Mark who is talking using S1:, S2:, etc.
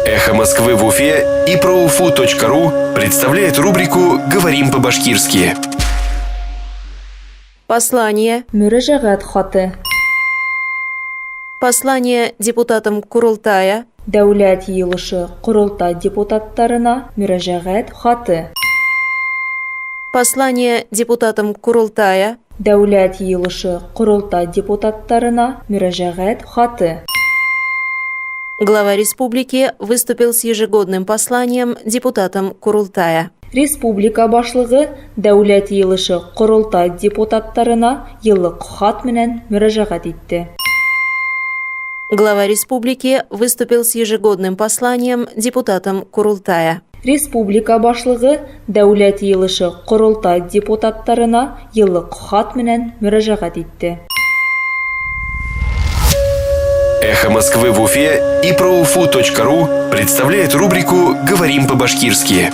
S1: Эхо Москвы в Уфе и проуфу.ру представляет рубрику «Говорим по-башкирски».
S2: Послание.
S3: Мөрәҗәгать хаты.
S2: Послание депутатам Курултая.
S3: Дәүләт Йыйылышы-Корылтай депутатларына мөрәҗәгать хаты.
S2: Послание депутатам Курултая.
S3: Дәүләт Йыйылышы-Корылтай депутатларына мөрәҗәгать хаты.
S2: Глава республики выступил с ежегодным посланием депутатам Курултая.
S3: Республика башлыгы Дәүләт Йыйылышы-Корылтай депутатларына еллык хат менән мөрәҗәгать итте.
S2: Глава республики выступил с ежегодным посланием депутатам Курултая.
S3: Республика башлыгы Дәүләт Йыйылышы-Корылтай депутатларына еллык хат менән мөрәҗәгать итте.
S1: Эхо Москвы в Уфе и проуфу.ру представляет рубрику «Говорим по-башкирски».